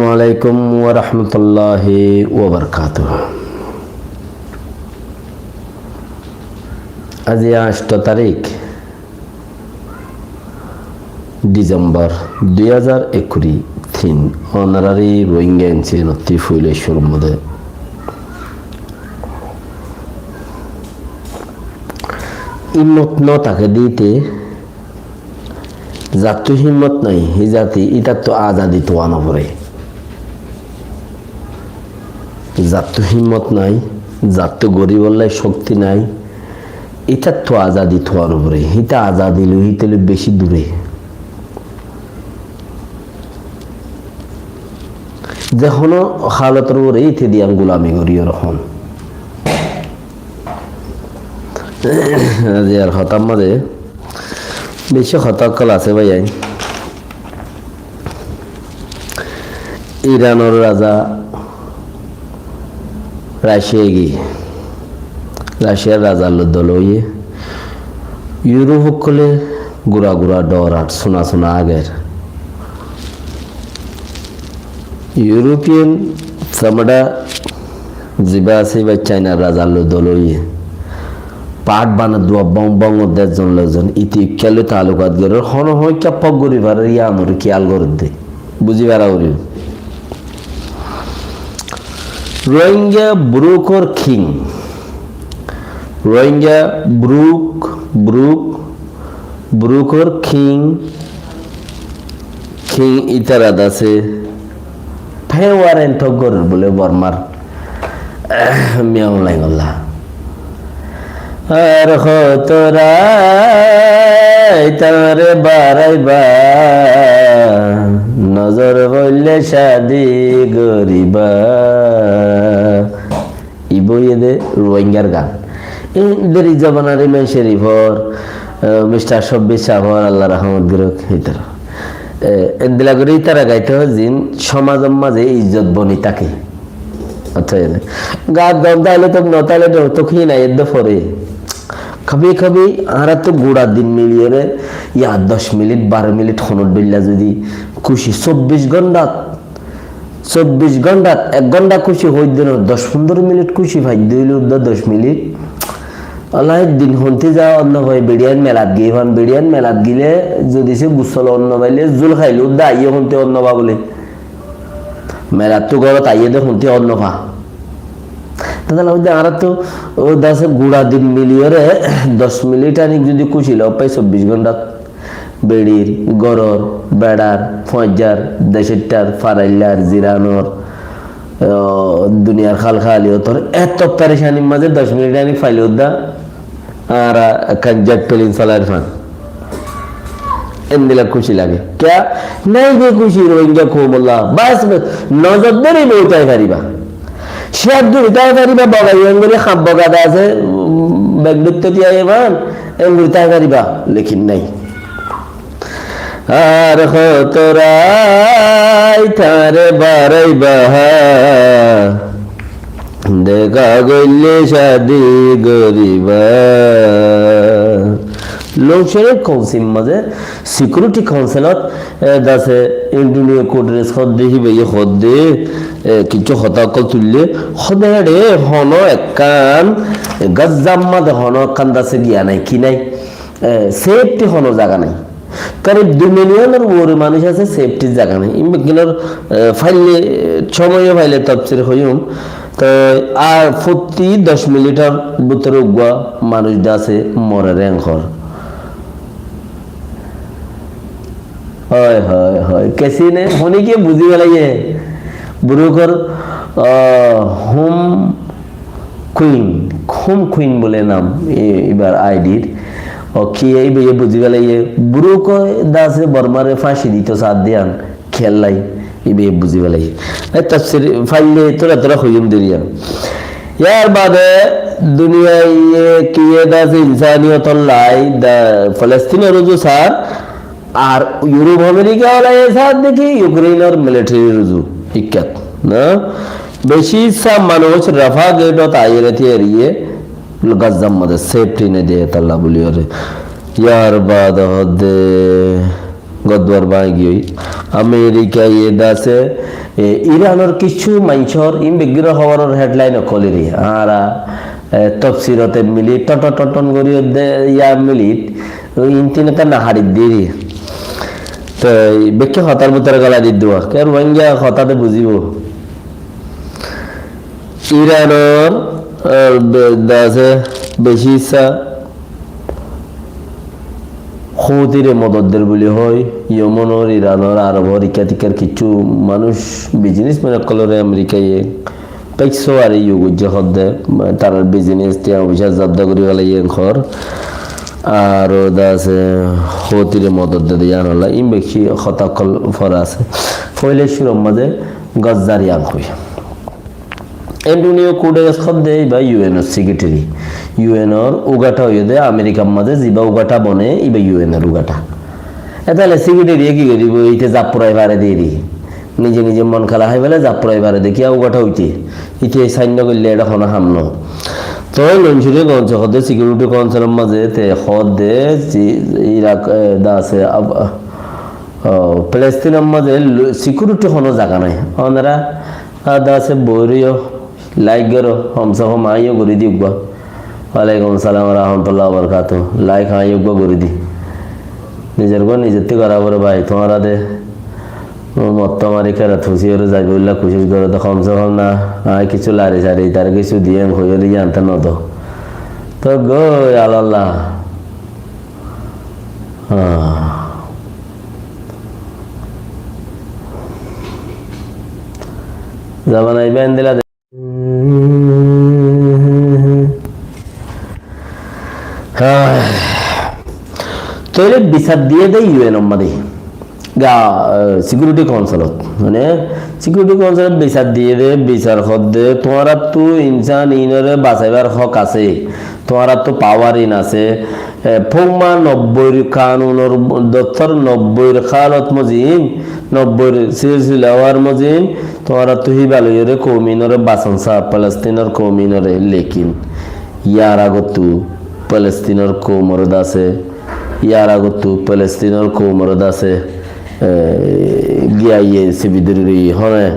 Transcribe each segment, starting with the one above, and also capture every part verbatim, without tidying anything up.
Alaikum wa rahmatullahi wa barakatuhu. Aijja añctho tarík Disembor dui házar ekkuri tin, onorari Rohingya N C N ottú foila cúrur modé himmot no táke de íte, zattú himmot nai, hí zati ítattú azadi tuwa no foré. Zattú himmot nai, zattú goríbolla cókti nai, ítattú azadi tuwa no foré. Híte azadi loi, híte loi beci duré. Ze honó halotor uore íte diyan gulami goríyor hon. Aijjar hotár modé beci hotá ókkol asé bái ain. Iranor raza Racia giyé, Raciar razar loi dola óiye, Yurop ókkole gura gura dhorar, suna suna ager. European samada ziba asé íba Cainar razar loi dola óiye. Path bana dua bong bong de zon loi zon. Íte íkka loi taalukat gorer, hono hono íkka pok gori farer, yíanor kiyal gorer de. Buzi fara foribo. Rohingya Brukor King. Rohingya Bruk, Bruk, Brukor King, King ítara dase. Fe warrant gorer bole Bormar Min Aung Hlaing olla. Ar hoto rait tañre baraiba, nozor foille cádi goriba. Ibá óiye de Rohingyar gan. E deri zobanar Imam Sherifor, eh, Mister Shobbir sáfor, Allah rahmot goruk, ítara. Eh, endilla gori ítara gaito zin somazor maze izzot boni táke. Accha, ene. Gat gom táile to no táile to, to ki nai, edde fore. Kabi kabi añára to gura din miliyore, ya doc minit, baro minit honor dhoilla zodi kuci sobbic gontat, sobbic gontat, ek gonta kuci hoidde no, doc pondro minit kuci faidde óile udda doc minit. Alai din honti za onno fai, beçiyan melat giyé fan, beçiyan melat gile zodi se gusol onno faile, zul faile udda aiye honti onno fa bole. Melattu górot aiyé de honti onno fa. Tadala hoidde añára to ó dase gura din miliyore doc minit anik zodi kuci loi fai sobbic gontat beçir, góror, beçar, foñjar, decettar, faraillar, ziranor, o, duniyar hal haliyotor eto perecanir maze doc minit anik faile udda añára ekkán jet plane solai fan. Endilla kuci lage. Kiya? Nai de kuci Rohingya koumolla. Bas, bas, nozor dóri boi tai fariba. Ciyar dóri tai fariba, boga iyan gori ham boga da ase, um, beg dutto diya iman, en gori tai fariba. Lekin nai. Ar hoto rait tañre baraiba. Deka goille cádi goriba. Longshore Council maze, Security Councilot, e, dase Antonio Guterres hodde, hibaye hodde, e, kiccu hotá okkol tuille, hodde re hono ekkan Gaza maze hono ekkan dase giya nai, ki nai? E, safety hono zaga nai. Karib dui miliyonor uore manúic asé, safetyr zaga nai. Imbekkinor, eh, faile, eh, somoyo faile tafsir hoiyum. To, ar fotti doc minitor bútore uggwá manúic de asé, more reng hor. Hoi, hoi, hoi. Kesi ne, honi ke buzi felaiye. Burukor, ah, hum Queen, Home Queen bole nam, i-, ibar I D-r. O ki, ibe ye buzi felaiye, Bruk dase Bormare fáñsi dito sar diyan, kiyólla, ibe ye buzi felaiye. E tafsir faille tora tora hoiyum deriya. Yar bade duniyaiye kiye dase insaniyotolla, da Palestinor uzu sar, Ar Europe America ola e sar de ki Ukrainor military uzu ikkat, na? Beci sa manúic Rafah gate ot aiyóre tiyariye Gaza maze safety nai de tolla buliyóre. Yar bad hodde gór duar báñgi giyói. Amerikaye de asé, e, Iranor kissú maincór, in beggúnor hóboror headline ókkol eri. Añára, e, tofsirot emili, ton ton ton ton gorí de, ya emili, in tin ekka na harit diri. Te beggún hotár bútore golai di duwa. Ke Ruáingga hotá de buzibó. Iranor, e, be-, de asé, beci issá Houthire modot der buli hoói, Yomonor, Iranor, Arobor, ikká tikkár kissú manúic, businessman ókkolore Amerikaye paiccó ar iyu goijjé hoódde, tarar business, tiañ foicá zabda gorí felaiyé hoór. Ar ó de asé, Houthire modot de de yián olla, in beci hotá ókkol fora asé. Foila cúrur mazé Gazzar yián hoi. Antonio Guterres hoódde ibá U N or secretary. U N or ugatha óiye de Amerikar mazé zibá ugatha bone, ibá U N or ugatha. Etale secretary ye ki goribo, ite zap furai fare de eri. Nije nije mon kala hái fele zap furai fare de, kiyá ugatha óite. Ite sign no goille ere hono ham no. Toi Antonio Guterres hoódde Security Council or mazé te hoódde zi-, Irak, e, de asé, Af-, o, Palestine or mazé lo-, security hono zaga nai. Onora Ar de asé boói roiyó, like goró, hom se hom aññí yó gorí di uggúa. Walaikum salam wa rahmatullahi wa barakatuhu. Like aññí yó uggúa gorí di. Nizor gúa nizottú gorá foré bái, tuáñra de motto mari kerat fusí yóre zaibólla kucíc goró de, hom se hom na, aññí kissú lari sari, tar kissú diyé hoiyóre yían te no do. Toi goi alalla. Ah. Zabana ibá endilla de. Tóile bisar diyé de U N or mazé. Ga, eh, Security Council ot. Mane, Security Council ot bisar diyé de, bisar hoódde, tuáñrattú insán inore basaibar hók asé. Tuáñrattú power in asé. E, foumma nobboir kanunor doftor, nobboir hálot mozin, nobboir silsila ówar mozin, tuáñrattú híba loiyóre koum inore basan sa, Palestinor koum inore, lekin yar agottú Palestinor koumor de asé, yar agottú Palestinor koumor de asé, e, giyé sibi dóri hone,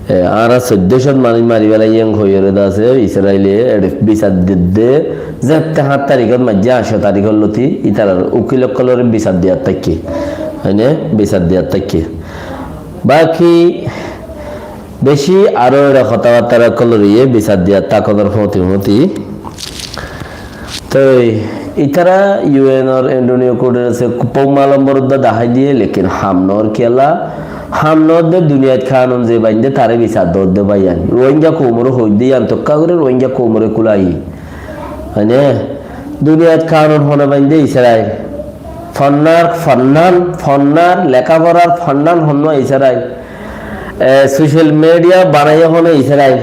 e, añára soiddó cót manúic mari felaiyé hoiyóre de asé, Israile ere bisar didde, zette háñt tarikót maijjé, añctó tarikót lóti, itarar ukil ókkolore bisar diyat táikke. Óine, bisar diyat táikke. Baki beci aró ere hotábattá ókkol loriyé bisar diyat tákonor fóti fóti. Toi, itara U N or Antonio Guterres e foumma lombor uddá dahái diyé, lekin ham nor kiyólla, ham nor de duniyait kanun ze bainde tare bisar dor de báiyain. Rohingya koumore hoóidde yián tokka gorí Rohingya koumore kúlai. Mane, duniyait kanun hone bainde Israil. Fonnar, fonnan, fonnar, lekáforar fonnan honno Israil. E, social media banaiyé hone Israil.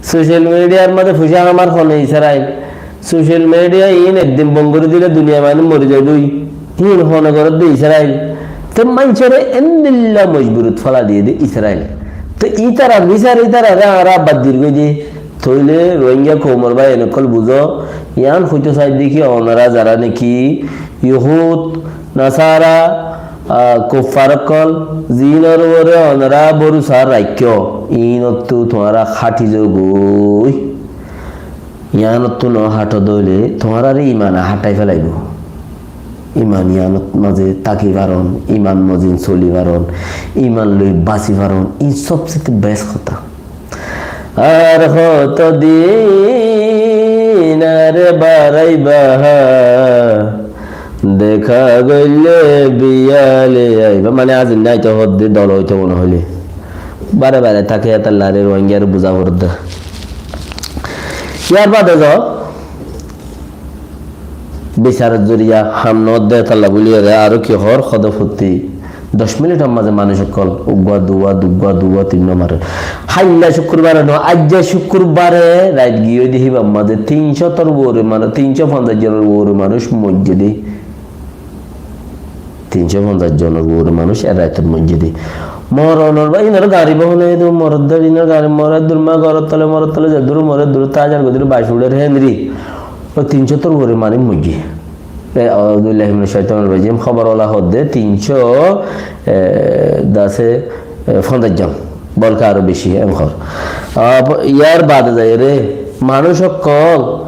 Social mediar mazé fuisá hamar hone Israil. Social media in ekdin bon gorí dile duniyar manúic mori zaibói. In hone gorédde Israil. Te maincóre endilla mojburot fela diyé de Israil. Te itarar bisar itarare añára abbar dir goi de. Tóile Rohingya koumor báiyain ókkol buzó, yián hoitó saidde ki onora zará neki Yohud, Nasara, a, kuffar ókkol, ziínor uore onora bórusa raikkó, iínottú tuáñra háthi zogói. Yiánottú no háthó de óile tuáñrare imane háthai felaibó. Iman yiánot mazé táki faron, iman mozin soli faron, iman loi basi faron, iín sobsete bes hotá. Ar hoto din are baraiba, deka goille biyale aiba. Mane, aijja nai to hoddé dol óito mone hoile. Bare bare táke, etalla are Rohingyare buza foredde. Yar bade zo, bisaror zoriya ham no de, etalla buliyore aró ki hor, hodo fottí doc minitor mazé manúic ókkol uggúa duwá, duggúa duwá, tin no mare. Háilla cukkurbare no, aijja cukkurbare rait giyói de híbar mazé tin cótor uore manúic, tin có fonzaic zonor uore manúic moijjé de. Tin có fonzaic zonor uore manúic e raitot moijjé de. Moronor ba, inor gari bohone edu, morot dor inor gari, more durma gorot tole, morot tole, zedur more dur, tajar godur, baic fuçer henri. Ó tin cótor uore manúic moijjé. E, auzubillahi minash shaitanir rajim, hóbor ola hoódde tin cót, e, dase, e, fonzaic zon, bolke aró beci, en hoór. Ab, yar bade zaiyóre manúic ókkol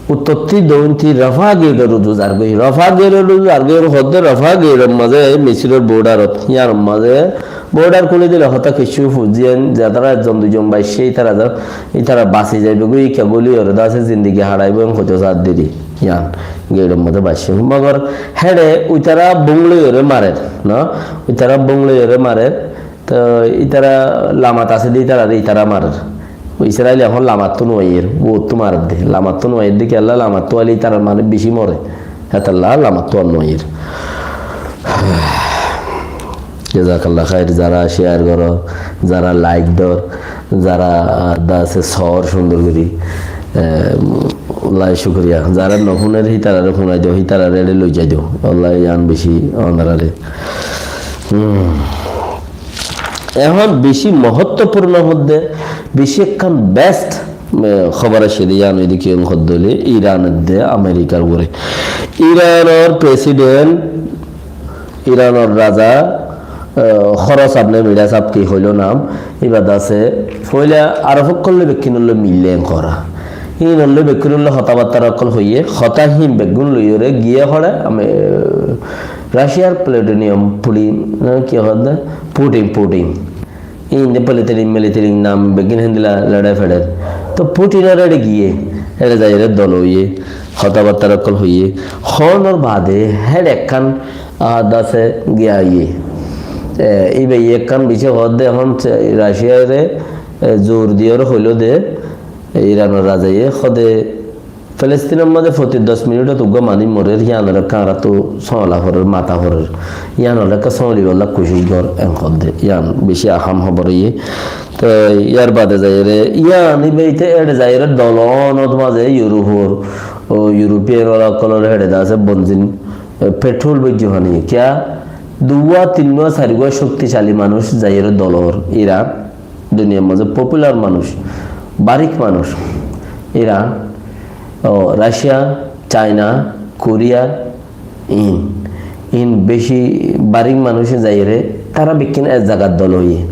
uttottí doóinti Rafa Geidor uzu zargói. Rafa Geidor uzu zargói, en hoódde Rafa Geidor mazé Misiror bordarot, yar mazé bordar kúli dile hotá kiccú fuziyén, zetará ekzon duizon baiccé, ítara za-, ítara basi zaibói, íkka góliyóre dase zindigi haçaibói, en hoitó saádde dé. Yián, geidor modé baiccé. Mogor héçe uitará bung loiyóre marer, no? Uitará bung loiyóre marer. Toi ítara lamat asé dé ítararé ítara marer. Israil ehón lamattú no aiyér, uottú marer dé. Lamattú no aiyér dé kiyólla, lamattú ailé ítarar manúic beci more. Hétolla lamattú ar no aiyér. Jazakallah khair, zara share goró, zara like dor, zara, ah, dase sóor cúndor gorí, eh, lai cúkuriya. Zara no fúner, hítararé fúnai do, hítararé eçé loi zai do. Allah yián beci onararé. Hmm. Ehón beci mohottopurno hoódde, beci ekkán best, eh, hóbor aiccé dé, yián óilde ki hoódde óile Iran edde Amerikar uore. Iranor president Iranor raza, eh, Hóros Abdemidá sáb ki hoiló nam, íba dase foila Arob ókkol loi bekkúnor loi mille en gorá. Híinor loi bekkúnor loi hotábattára ókkol hoiyé, hotá híin beggún loiyóre giyé hoçé, ami, eh, Raciar plutonium Putin, eh, ki hoódde? Putin, Putin. Inde plutonium, military nam beggín héndilla leçai feçer. Toi Putinor eçé giyé, eçé zaiyóre dol óiye, hotábattára ókkol hoiyé. Hoónor baade héçe ekkán, ah, dase giya óiye. E, íba ekkán bicí hoódde ehón se-, Raciare, e, zur diyóre hoiló dé, e, Iranor razaye hoódde Filistínor mazé foti doc minitot uggúa manúic morer, yíanoré ekkán añáráttu sóoñla forer, mata forer. Yíanoré ekkán sóoñlibolla kucíc gor, en hoódde. Yían bicí ahám hóbor óiye. Te yar bade zaiyóre, yían íba íte eçé zaiyóre dol onót mazé Yurupor, o Yurupiyan ola ókkolor héçe dase bonzin, e, petrol boijjé fani. Kiyá? Duwá, tinnúa, sairgúa cókticali manúic zaiyóre dol ór. Iran duniyar mazé popular manúic, barik manúic, Iran, o, Racia, Caina, Koriya, in, in beci barik manúic zaiyóre, tará bekkún ek zagat dol óiye.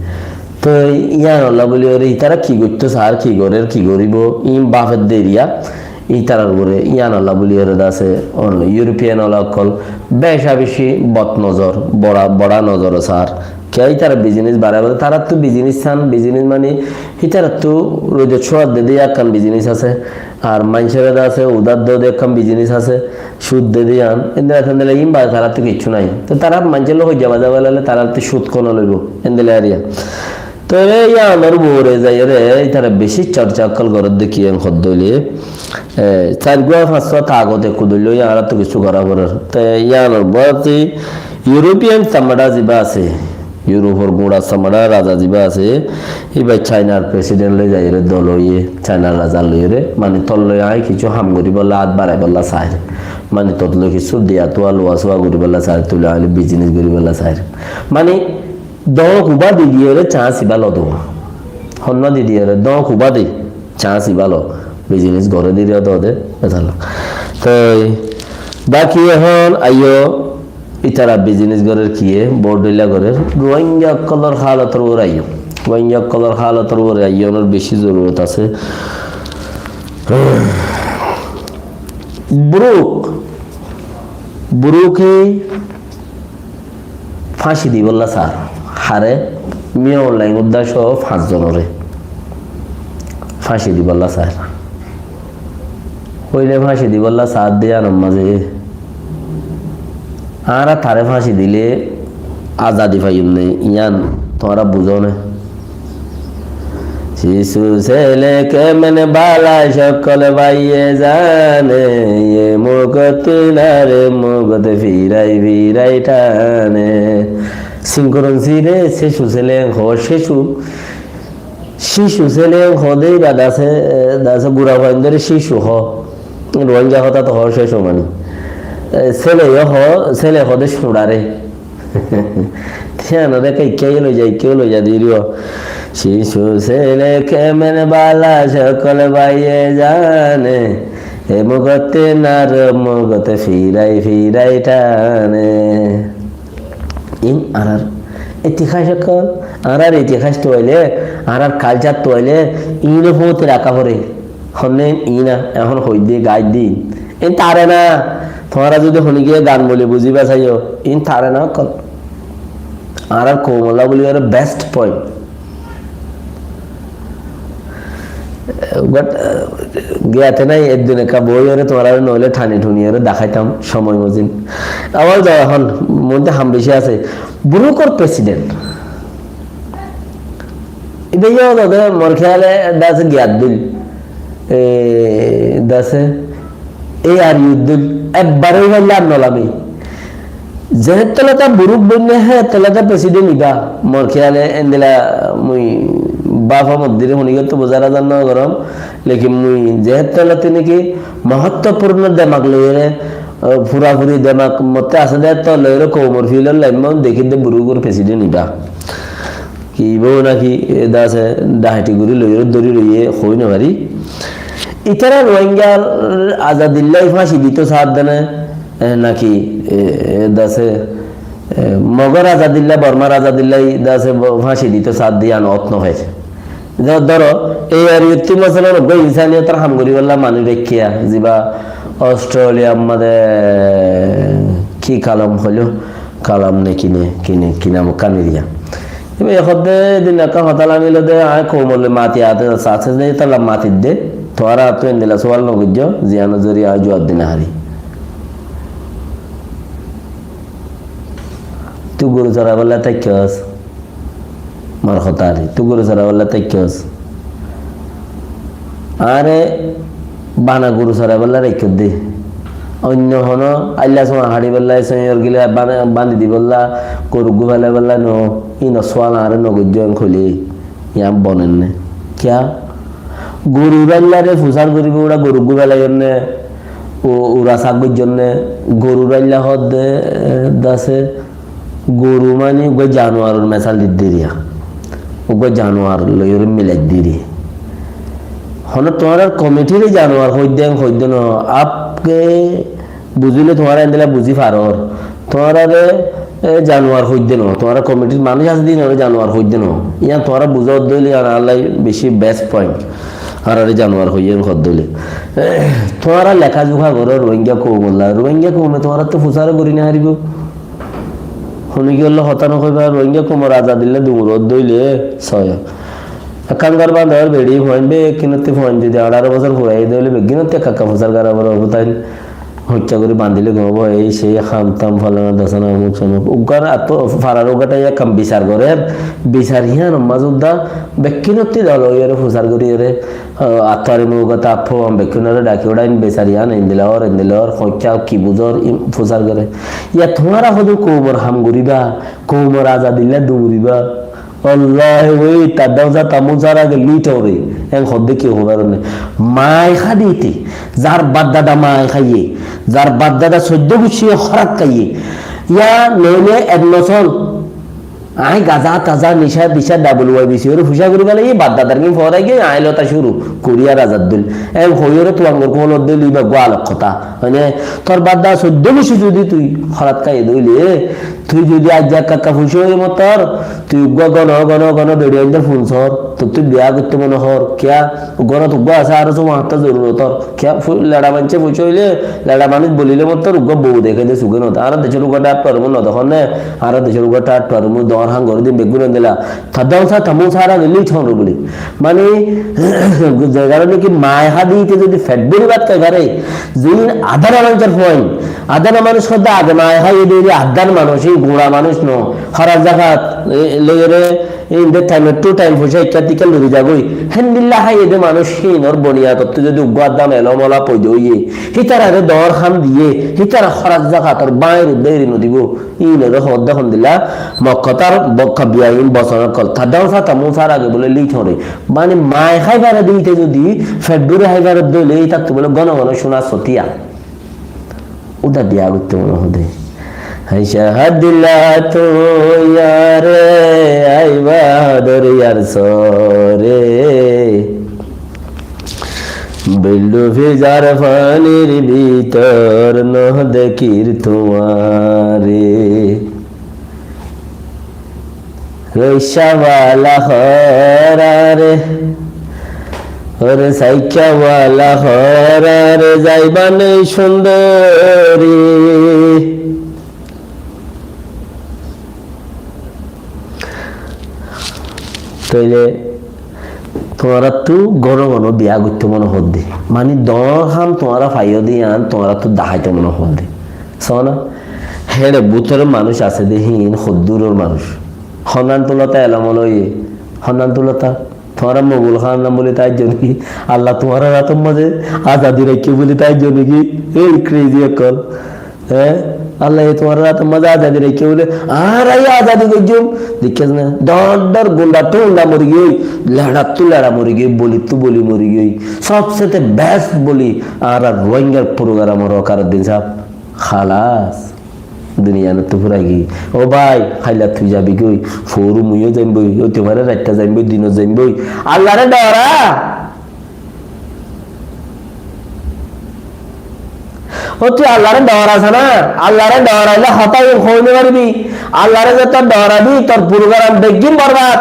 Toi yíanolla buli óre, ítara ki goittó saár, ki gorér, ki goríbo, in bafedde eriya, ítarar uore yíanolla buli óre dase, on, Yurupiyan ola ókkol beca beci bot nozor, bora, bora nozor saár. Kiyá ítara bizines baraibo, taráttu bizines san, bizines mani ítarattú roidot cúar de de ekkán bizines asé, ar maincóre dase udar de de ekkán bizines asé, cud de de yián, endilla endilla in bade taráttu kiccú nai. Toi tará maincór loi hoijja baza belaile taráttu cud kone loibo, endilla eriya. Toi yíanor uore zaiyóre ítara beci corca ókkol gorér de ki en hoódde óile, e, sairgúa fañsgúa tagot ekku dóilla añáráttu kiccú gorá forer. Te yíanor baade Yurupiyan samada ziba asé, Yurupor guñça samada raza ziba asé, íba Cainar president loi zaiyóre dol óiye, Cainar raza loiyóre, mani tor loi añí kiccú ham goríbolla, át baraibólla sair. Mani tot loi kiccú diya tuwa luwa suwa goríbolla sair, tuli añí loi bizines goríbolla sair. Mani doñk uba di diyóre chance íba lodó. Honnúa di diyóre doñk uba di chance íba lo. Bizines goré diri dode, etala. Toi baki ehón aiyó, ítara bizines gorér kiyé, bor dóilla gorér. Ruáingga ókkolor hálotor uore aiyó. Ruáingga ókkolor hálotor uore aiyó, onor beci zorurot asé. Bruk, Bruke fáñci dibolla saár. Haré? Min Aung Hlaing uddá só fañs zonoré fáñci dibolla saár. Hoilé fáñci dibolla saár de yíanor mazé, añára taré fáñci dilé azadi faiyum né, yían tuáñra buzó né? শিশু ছেলে কেমন বালা সকল ভাইয়ে জানে, এ মুখ তুলারে মুখত ফিরাই ফিরাই টানে। Siñkurun sire, শিশু ছেলে hoó, শিশু, শিশু ছেলে hoó de íba dase, dase gura fuaindóre শিশু hoó. Ruáingga hotát hoó শিশু mani. E, ছেলে yó hoó, ছেলে hoó de cuñçare. Te yíanore kaikká yó loiza, ikká yó loiza diribo. শিশু ছেলে কেমন বালা সকল ভাইয়ে জানে, E mugotte nar mugotte firai firai tane. In añárar itihas okkol, añárar itihas tuaile, añárar culture tuaile, ino foti raka fore. Honne ina, ehón hoidde, gaidde. In tare na, tuáñra zodi honigiye gan boli buziba saiyo, in tare na okkol. Añárar koumolla buli ore best point. But, eh, giyate nai, ekdin ekka boiyore tuáñrare noile thani thuniyore dakhaitam somoi mozin. Abar zai ehón, monte ham beci ase. Burukor president. Ibe yo dode mor kheyale dase giyat dil. E, dase, e ar yu dil. Ekbar oi faille ar nolami. Zehettú lota buruk boinne hettú lota president iba. Mor kheyale endila mui báfa moddire honi gotto buzar azar no gorom. Lekin mui zehettú lota niki mohottopurno demak loiyore, eh, furafuri demak motte ase de to loiyore koumor filor laimma dekí de burukor president iba. Ki iba naki, e, dase daheti guri loiyore dori roiye hoi no fari. Itara Rohingyar azadilla fáñsi dito saadde ne, e, naki, e, e, dase, e, Mogor azadilla, Bormar azadilla dase bo-, fáñsi dito saadde iyan ot no hoiye. Dó-, dóro, e ar yu ttu masalan uggwá insaniyotor ham guribolla manuc raikkiya, ziba Australia mazé ki kalam hoilo, kalam ne kine, kine, ki nam kani diya. Ibe hodde din ekka hotá lamilo de, añí koumor loi mati ate sase de, tala mati de, tuáñra attu endila sual no goijjo, ziyano zori añí juwab di no fari. Tui goru soraiballa taikkos. Mor hotá ar, tui goru soraiballa taikkos. Are bana goru soraiballa raikkos de. Onno hono ailla suma haçiballa, soñor gile bana-, bani diballa, goru gufalaiballa no, ino sual are no goijjo en hoile. Iyan bonen ne. Kiya? Goru raillare fusar goribo, ura goru gufalaiyon ne, u-, ura sak goijjon ne, goru railla hodde, e, dase, goru mani uggwá januaror mesal didde riya. Uggwá januar loiyore milai diri. Hono tuáñrar komitire januar hoidde, hoidde no, apke buzile tuáñra endila buzi faror. Tuáñrare, e, januar hoidde no, tuáñra komitir manuc ase de inore januar hoidde no. Iyan tuáñra buzodde óile iyan añállai beci best point. Añárare januar hoiye hodde óile. Tuáñra leka zuka goro Rohingya koumolla. Rohingya koume tuáñrattú fusar gori no faribo. Honi ki olla hotá no hoiba, Rohingya koumor azadilla dunguro dóile soyo. Ekkán gor bande or bedi fuain, bekkinotte fuain zodi añçáro bosór furai dóile bekkinotte ekka ekka fusar gara boro obo tain hoitta gori bandile gom obo, ei sei ham tam falana dasana omuk somuk. Uggwar atto farar uggwata ekkán bisar gorer, bisar hiyan mazudda bekkinotte dol oiyore fusar goriyore. Ó, attuari mugota appo, am bekkunore daki uçain, besari an, endila or, endila or, hoikka ki buzor, im, fusar gore. Ya tuáñra hodu koumor ham guriba, koumor azadilla duriba. Wallahi, oi, tadda usa tamun sara ge lit ore, en hodde ki hobar ne. Mai hadi ite, zar baddada mai haiye, zar baddada soddo gucci horat haiye. Ya noile admission, Añí gaza taza, nisha disha, W I B C ore fusa gori félaiye, bap dadar gin forai giyé, añí lota curu, Koriar azar dóil. Em hoiyore tuangor kuolot dóil, iba gua alok hotá. Mane, tor bap dada soddo bosi zodi tui horat kaiye dóile, tui zodi aijja ekka ekka fusa óiye mottor, tui uggwa gono, gono, gono bedi aindor fun sor, tottú biya goitte mone hor, kiya, gono tuggwa asé, aro suma hatta zorurot or. Kiya fu-, leda maincé fucá óile, leda manúic bolile mottor uggwá bou deké de suge no de. Añára decór uggwá ṭaṭ farumu no de honne, añára decór uggwá ṭaṭ farumu, dor hangor din beggún endilla. Tadda usa tamu sara geli thon buli. Mani, ze karone ki mai hadi ite zodi fet bori bhat khai fare, zin adana maincór fuain, adana manúic hodde age mai haiye de, adana manúic, gura manúic no, hara zagat, e, loiyore, Inde time to time foisa ikka tikka luri zagoi. Hendilla haiye de manúic hinor boniyatottú zodi uggwá dam elom ola poido óiye, hitarare dor ham diye, hitara horat zakator bañir udde eri no dibo. Inore hodde hondilla mokkotar bokka biyain bosonor kol. Tadda usa tamu sara age bole lit hore. Mani mai haibar de ite zodi fet bori haibar dóile itattú bole gono gono suna sotiya. Uda diya goitte mone hode. Haisha hadilla tu yare, aiba dor yar sore. Bildhu fizar fanir bítor no dekír tuáñre. Rikcawala hoór añáre, óre saikawala hoór añáre, zaiba né cundori. Tóile tuáñrattú gono gono biya goittó mone hoódde. Mani doñr ham tuáñra faiyó de yián tuáñrattú daháito mone hoódde. Sóna, héçe bútore manúic asé de híin hoddúror manúic. Honnán tulóta elom ol óiye, honnán tulóta. Tuáñra Mogul hándan bóli táijjo niki? Allah tuáñrar átor mazé azadi raikkó bóli táijjo niki? Ei crazy ókkol. Hé? Allaye tuáñrar átor mazé azadi raikkó bóli, añára yó azadi goijjum. Deikkós né? Dór dór gunda ttu gunda mori giyói, leçattú leça mori giyói, bolittú boli mori giyói. Sobsete best boli añárar Rohingyar program or okar din sáb. Halas. Duniyanottú furai giyói. Ó bái, háilla tui zabi goi, foóru muiyó zaim boi, óite fare raitta zaim boi, dinot zaim boi. Allare dora. Ó tui Allare dora sa na? Allare doraile hotá iín hoi no faribi. Allare zeto dorabi, tor program beggín borbad.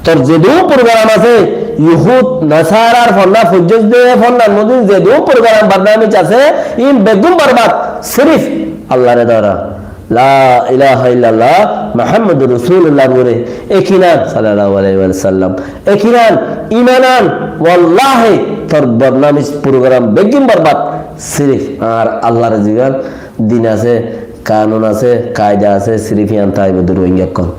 Tor zedún program asé, Yuhud, Nasarar fonná foijjós de fonnar modde zedún program barnamij asé, iín beggún borbad. Sirif Allare dora. La ilaha illallah Muhammadur Rasulullar uore ekin an, sallallahu alaihi wasallam, ekin an, iman an, wallahi tor barnamij program beggín borbad. Sirif añár Allare ziyan din asé, kanun asé, kaida asé, sirif yián táibo de Rohingya ókkol.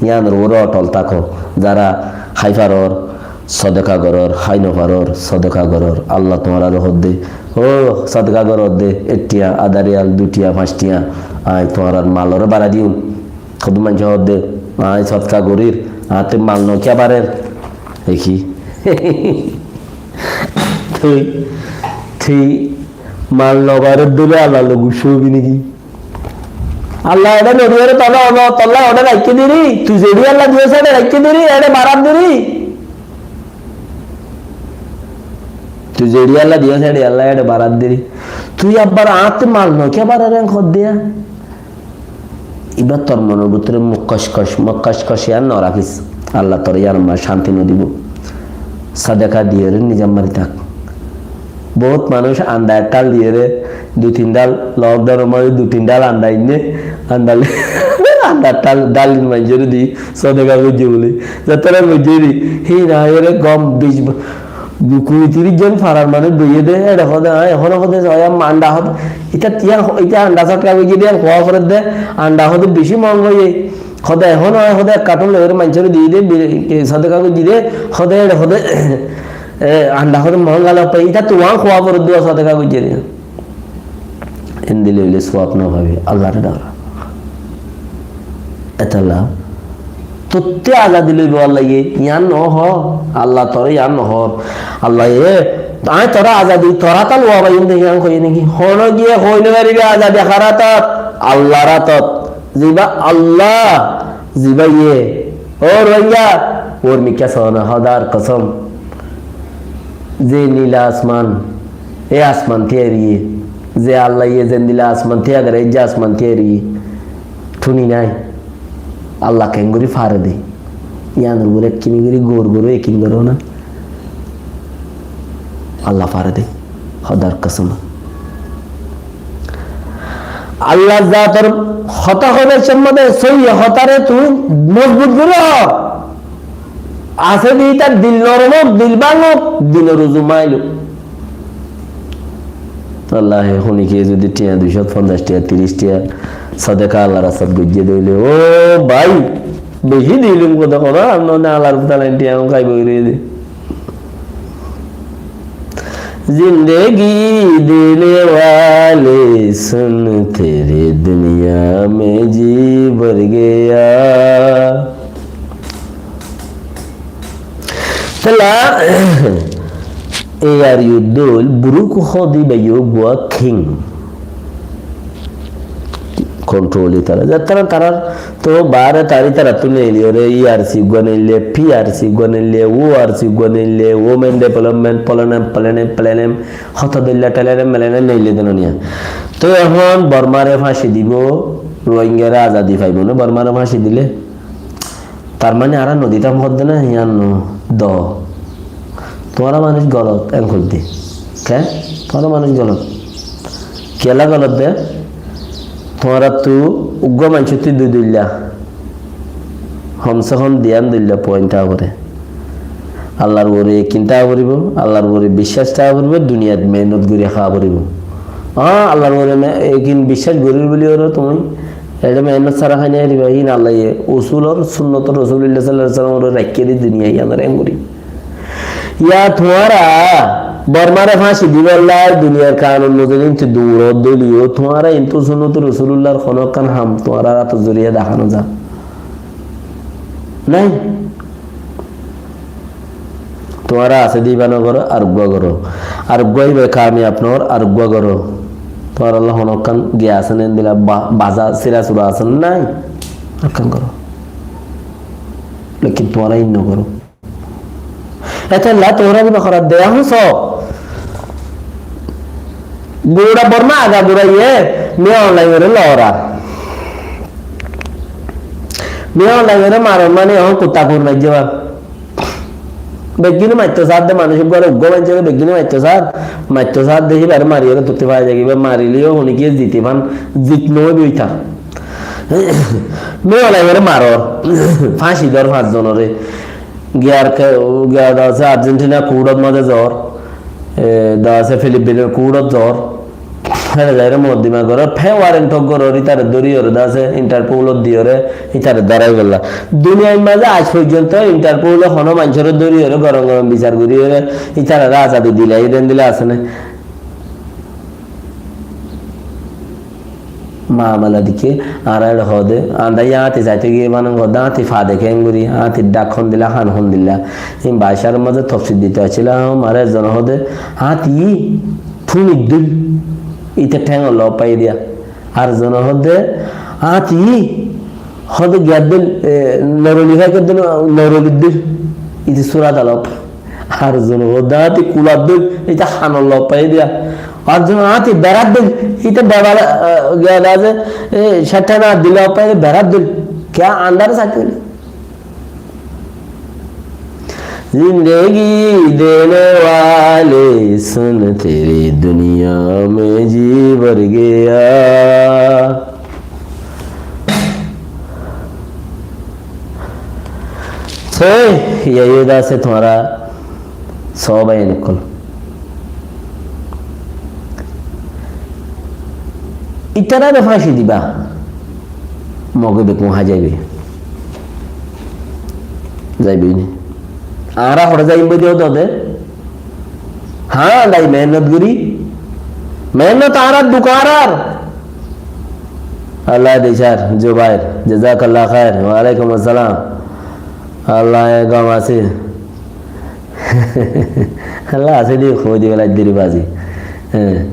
Yiánor uore otol táko. Zara hái faror, sodeka goror, hái no faror, sodeka goror. Allah tuáñrare hoódde, ó sodeka goror de, ek thiañ, adá riyal, dui thiañ, fañs thiañ, añí tuáñrar malore barai diyum. Hoddúr maincé hoódde, añí sodeka gorír, añáttu mal no kiya barer. E ki? Tui, tui mal no barer dóilla Allar loi guccá óibi niki? Allah eçé no diyóre tolla, tolla eçé raikké diri, tui zeçé Allah diyós eçé raikké diri, eçé barat diri. Tui zeçé Allah diyós eçé Allah eçé barat diri. Tui abbar añáttu mal no kiya barer en hoódde ya. Ibá tor monor bútore muk koc koc, muk koc koc yián no rakís. Allah tore yián mazé cánti no dibo. Sodeka diyóre nizam mari tak. Bout manúic anda ek thál diyóre, dui tin thál, lockdown or mazé dui tin thál anda ainné, anda, anda thál, thál maincóre di, sodeka goijjé buli. Zetólla goijjé di, híin aiyóre gom bic bo-, kuri tiríc zon farar manúic boiyé de, eçé hoóde, añí ehón hoóde, soya anda hoóde, ita tiyan ho-, ita anda sodeka goijjé de, yián hoó foredde, anda hoóde beci mohónga óiye. Hoóde ehón añí hoóde ek kartun loiyóre maincóre diyé de, bi-, e, sodeka goijjé de, hoóde eçé hoóde, e, anda hoóde mohónga lage, ita tuáñr hoó foredde sodeka goijjé de. Endilla óile suwab no faibi, Allare dora. Etolla tottú azadi loibo Allaye, yián no hoó, Allah tore yián no hoór. Allaye, añí tore azadi, tor átot luwa faiyum de yián hoiyé niki? Hono giyé hoi no faribi azadi har átot, Allar átot. Ziba Allah, ziba iye. Ó Rohingya, uor mikká sóna, Hódar kosom. Ze nila asman, e asman tiyari, ze Allaye ze nila asman tiyari, e ze asman tiyari, thuni nai. Allah kengori fare de. Yiánor uore ekkini gori gour goro, ekin goro na. Allah fare de. Hódar kosom. Allar zator hotá hoibar somot sóiyi hotáre tui mozbut gori hoó. Asé de itar dil norom ók, dil báñgok, dinor uzu mail ók. Wallahi, honikiye zodi thiañ, dui cót fonzaic thiañ, tiríc thiañ sodeka Allar rastat goijjé de óile, ó bái, beci dilum hoda hoda, ar no óile Allar futalan thiañ kaibo gorí de. زندگی دینے والے سن، تیری دنیا میں جی بھر گیا۔ Tela, e ar yuddol buruk hodi baiyo gua king. Kontrol itará. Zetará tarár to baáre tarár itarattú neiliyóre E R C uggúa neille, P R C uggúa neille, O R C uggúa neille, Women Development Plan, Plan, Plan, hotó dóilla Plan, Plan neille de noniya. To ehón Bormáre fáñci dibó, Rohingyaré azadi faibó né, Bormáre fáñci dile. Tar mane añára noditám hoódde na, yián no. Do. Tuáñra manúic golot, en hoódde. Ke? Tuáñra manúic golot. Kiyólla golot de? Tuáñrattú uggúa maincóttu dui dóilla. Hom se hom diyán dóilla point táa foré. Allar uore yakin táa foribó, Allar uore biccác táa foribó, duniyat mehénnot gorí háa foribó. Añá Allar uore me-, yakin biccác gorír buli ore tuñí Eçé mehénnot sára hái no faribá, híin Allaye usulor, sunnotor Rosulullah sallallahu alaihi wasallamor raikké de duniyai añára en gorí. Ya tuáñra Bormáre fáñci dibálla duniyar kanun mozin intu duur dóileyó, tuáñra intu sunnotor Rosulullar honó ekkán ham tuáñrar átor zoriya dahá no za. Nái. Tuáñra asé de ibá no goró, ar uggúa goró. Ar uggúa ibá kamiyab no ór, ar uggúa goró. Tuáñralla honókkan giya asé né endilla ba-, baza sira sura asé né nái? Ar ekkán goró. Lekin tuáñra ín no goró. Etolla tuáñra ibá horar de, ehón só. Gura Borma agagura iye, Min Aung Hlaing ore lorar. Min Aung Hlaing ore maron mane ehón kutta kuur maijjé ba. Beggíne maitto sár de, manúic uggúare uggúa maincóre beggíne maitto sár, maitto sár de híbare mariyóre tutti fai zagói, híbare marileyó honikiye ziti fan, zit no óibo itar. Min Aung Hlaing ore maror, fáñci dor fañs zonore. Giyar ke, giyar de asé Argentina kuthót mazé zor, e, de asé Filipinor kuthót zor. Héçe zaiyóre mokoddima goror, fe warent gorór, ítare dóriyóre de asé, Interpolot diyóre, ítare dórai bolla. Duniyair mazé aij foijjonto Interpole honó maincóre dóriyóre, gorom gorom bisar goríyóre, ítarare azadi dilai de endilla asé né? Mamela dikké, añára eçé hoóde, añára yá áñti saito giyé, mane hoóde, áñti fade keéngorí, áñtir dhák hondilla, han hondilla. Ín baicár mazé tofsil dito accílam, añáre ezzone hoóde, áñti Fúnir dóil, íte théngor lót faiyé diya. Ar zone hoódde, áñti, hoódde giyar dóil, e, noroli faiyé dóil, norolir dóil, íte súrat lót. Ar zone hoódde, áñti kular dóil, íte hanor lót faiyé diya. Ar zone áñti berar dóil, íte bebal, e, giyar asé, e, cétthana dile lót faiyé berar dóil. Kiyá andare saitté dóil. زندگی دینے والے سن، تیری دنیا میں جی بھر گیا۔ Sói, yá, yá, de asé tuáñra sóbai en ókkol. Ítarare fáñci diba. Mogói bekkún hái zaibói. Zaibói né? Añára hoçé zaiyum bóli hoó de. Há, dai mehénnot gorí. Mehénnot añárar duk añárar. Allah dicár, Zubair, jazakallah khair, wa alaikum assalam. Allah e gom asé. Allah asé de, hoói de belai deri bazi. Hé.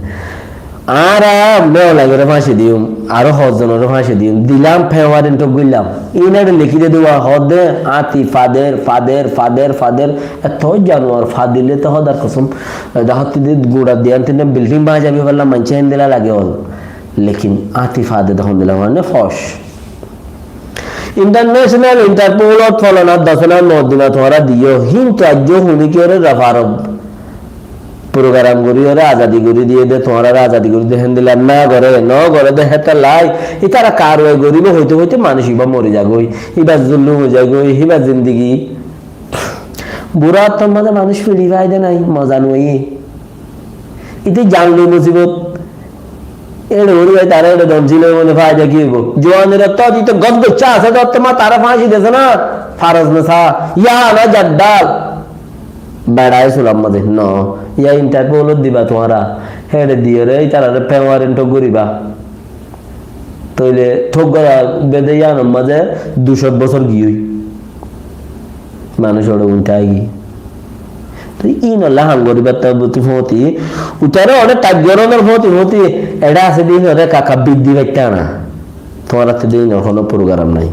Añára Min Aung Hlaing ore fáñci diyum, aró hozzonore fáñci diyum, dilam, fe warent goillám. Ín ore lekí de duwa hoódde, áñti fader, fader, fader, fader, etó januar fadile to hódar kosom. Ede hoódde de gura diyan tinna building bañzai féllam, maincé héndilla lage ol. Lekin áñti fade de hondilla mane foc. International Interpol ot folanar dosonar moddina tuáñra diyó, hintu aijjó huni kiyóre refaro program gorí ore azadi gorí diyé de, tuáñrare azadi gorí diyé de, héndilla no goré, no goré de, hétolla ítara karwai goríbo hoite hoite manúic ibá mori zagói, ibá zulum ói zagói, ibá zindigi. Bura ottór mazé manúic fili fai de nai, moza no óiye. Íte janloi musibot. Éçe gorí bái tará éçe dómsil ói mane faida ki óibo? Juwanir ottót íte gos goiccá asé de ottót ma tará fáñci dese na, faros nesa, yá na jaddal. Beçaye sulam mazé, no. Yá Interpol ot diba tuáñra. Héçe diyóre ítarare fe warent goríba. Tóile thók gora bede yíanor mazé dui cót bosór giyói. Manúic óre uñtá aigí. Toi ínolla ham goríbattá bóti fóti, utare óre taggoronor fóti fóti, eçé asé de ínore kaka biddi faittá na. Tuáñrattú de inor honó program nái.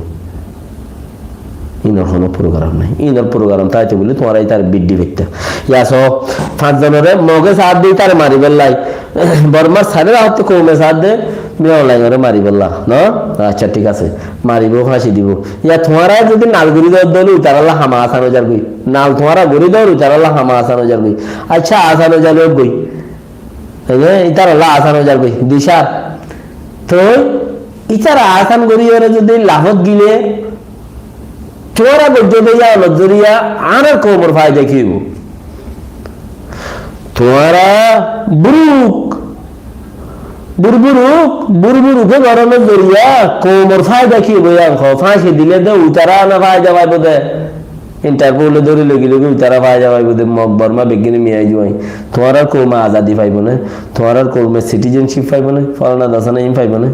Inor honó program nái. Inor program táito bóli tuáñra ítare biddi faittá. Yá só, fañs zonoré Moge saá de ítare maribálla. Bormar sairó hañsé koume saá de Min Aung Hlaing ore maribálla, no? Accá, thík asé. Maribó, fáñci dibó. Yá tuáñra zodi nal gorí dór de óile ítarálla ham asán ói zargói. Nal tuáñra gorí dór, ítarálla ham asán ói zargói. Accá, asán ói zargói. Ene, ítarálla asán ói zargói. Dicár. Toi, ítara asán gorí ore zodi lafot gile, tuáñra goijjó de yíanor zoriya añárar koumor faida ki óibo? Tuáñra buruk, bur buruk, bur buruk e gorónor zoriya koumor faida ki óibo yían hoó? Fáñci dile de uitará na faida faibo de. Interpol e dóri loi gile uitará faida faibo de. Mog, Borma, beggúne miyai juai. Tuáñrar koume azadi faibo né? Tuáñrar koume citizenship faibo né? Folana dasana in faibo né?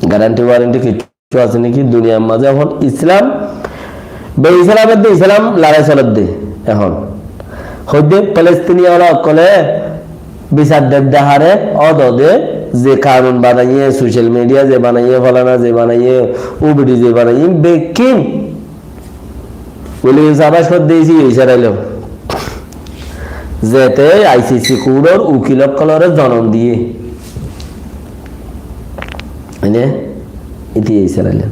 Guarantee warranty kiccú asé niki? Duniyar mazé ehón Islam, be-Islam edde Islam lorai soler de ehón. Hoidde Palestiniya ola ókkole bisar der de hare, ódode ze kanun banaiye, social media ze banaiye, folana ze banaiye, ubidi ze banaiye, bekkín William Sabac hoddé isi Israel o. Zete I C C court or ukil okkolore zonom diye. Ene iti Israel o.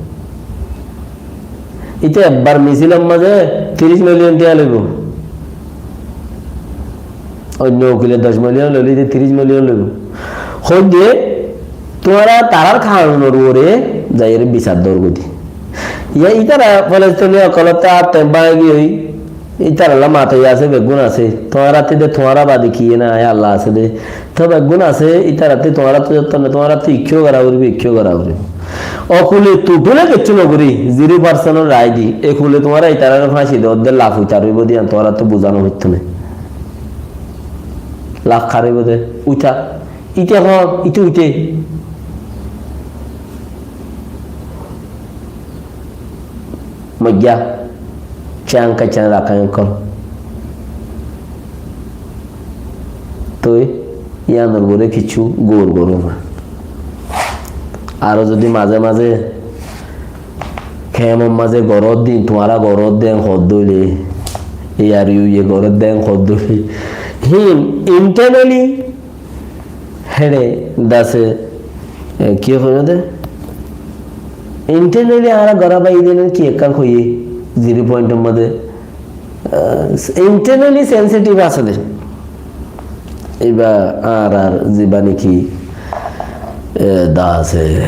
Ite ebbar misilor maze tiris million tiya loibo. Onyo ukile doc million loile ite tiris million loibo. Hoidde tuáñra tarar kanunor uore zaiyore bisar dor goi de. Yá, ítara Falestini ókkolottú át báñgi ói, ítaralla matoi asé, beggún asé. Tuáñrattú de tuáñra bade kiyé nai, Allah asé de. Toi beggún asé, ítarattú tuáñrattú zotto no, tuáñrattú ikkó gora foribo, ikkó gora foribo. Okule tutule kiccú no gori, zero percent or rai di. Ekule tuáñra ítarare fáñci do, de laf uitar óibo de yían tuáñrattú buzá no foitto ne. Laf kar óibo de, uita. Ite hon, ite uite. Moijja, cán kaccán rakáin ókkol. Toi, yíanor uore kiccú gour goró na. Aró zodi maze maze kemor maze goró din, tuáñra goró den hoddé óile, e ar iu ye goró den hoddé óile, hín internally Héçe dase, e, ki hoiye de? Internally añára gora bái dene ki ekkán hoiye, zero point or modde, e, internally sensitive asé de. Iba añárar ziba niki, e, dase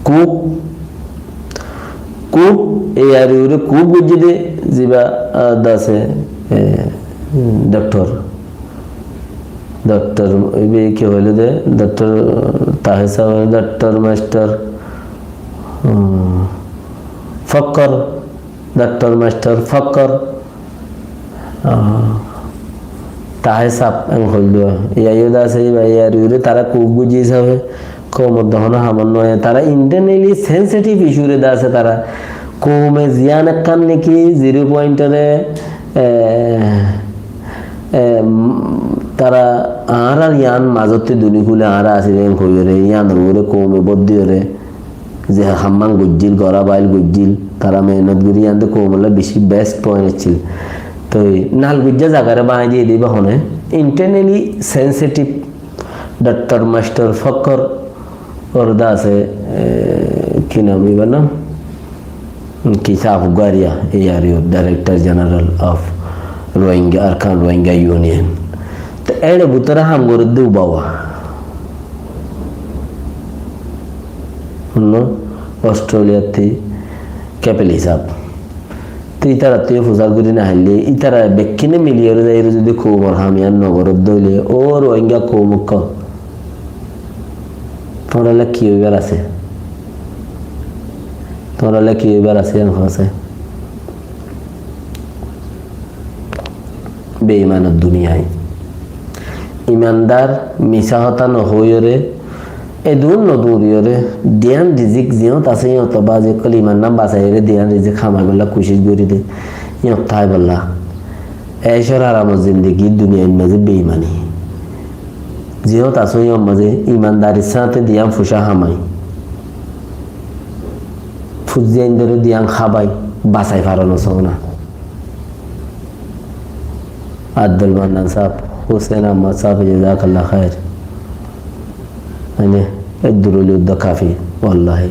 kuk Kub, e ar iu re kub goijje de, ziba, ah, dase, e, doctor. Doctor, ibe ki hoile de, doctor Taher saheb, doctor master, um, Fokkor, doctor master Fokkor. Ah, Taher sáb en hoilde, yá yó de asé, iba yar yure tara kub buzí sábe, koumor de hono ham no, tara internally sensitive issue re de asé tara. Koume ziyán ekkán niki zero point ore, e, e, tara añárar yián mazotte duni kule añára así en hoiyore, yián ore koume boddi ore, ze hammán goijjil, gora bail goijjil, tara mehnot gori yande koumolla beci best point accil. Toi nal goijja zagare bañgi diye de iba hone, internally sensitive doctor master Fokkor or de asé, e, ki nam ibar nam? Ki Saf Garia, e ar iu, Director General of Rohingya, Arakan Rohingya Union. Te ere butore ham gore de ubawa. Honno, Australiattú Kepel sáb. Te ítarattú fusar gori no haille, ítara bekkine miliyore zaiyore zodi koumor ham yián no gorer de óile, o Rohingya koum okkol, tuáñralla ki óibar asé? Tuáñralla ki óibar asé, yián hoó asé? Beimanor duniyai. Imandar, misá hotá no hoiyore, edún no duriyore, diyan rizik ziyót asé, yót bazi okkol iman nan basaiyore, diyan rizik hamaibolla kucic gori de, yót táibolla. Ecor aramor zindegi, duniyair maze beimani. Ziyót asó yían mazé imandarir sáñte diyán fucá hamai. Fuzziyaindóre diyán hábai, basai faro no sóna. Abdul Mannan sáb, Hussein Ahmad sáb, jazakallah khair. Mane, eddur óile uddá kafi, wallahi.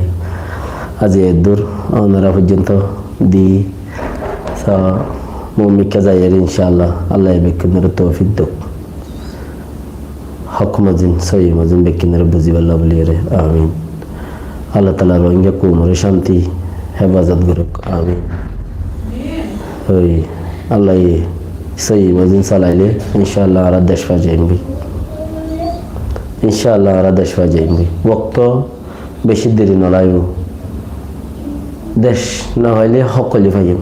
Aijja eddur, onora foijjonto di, so, mumkin zaiyóre, inshallah, Allah ye bekkúnore toufik douk. Hók mozin, sóiyi mozin bekkúnore buzibálla buliyóre. Amin. Allah taala Rohingya koumore cánti hefazot gorouk. Amin. Ói, Allah ye sóiyi mozin salaile, inshallah, añára dec fai zaiyum goi. Inshallah, añára dec fai zaiyum goi. Wokto beci deri no laibo. Dec no faile hókole faiyum.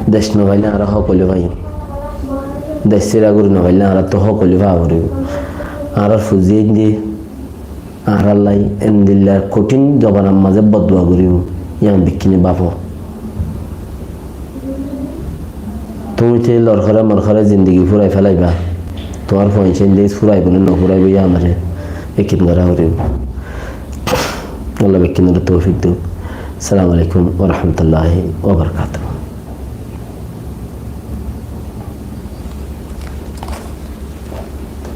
Dec no faile añára hókole faiyum. Dec sira gori no faile añára to hókole faa foribo. Añárar fuzziyainde añárallai endilla kothin zobanar mazé boddua goribo. Yían bekkúne bafo. Tuñí te lorkóre morkóre zindigi furai felaiba. Tuáñr fuain cénde furaibo né no furaibo, yíanore ekin gora foribo. Allah bekkúnore toufik douk. Assalamu alaikum wa rahmatullahi wa barakatuhu.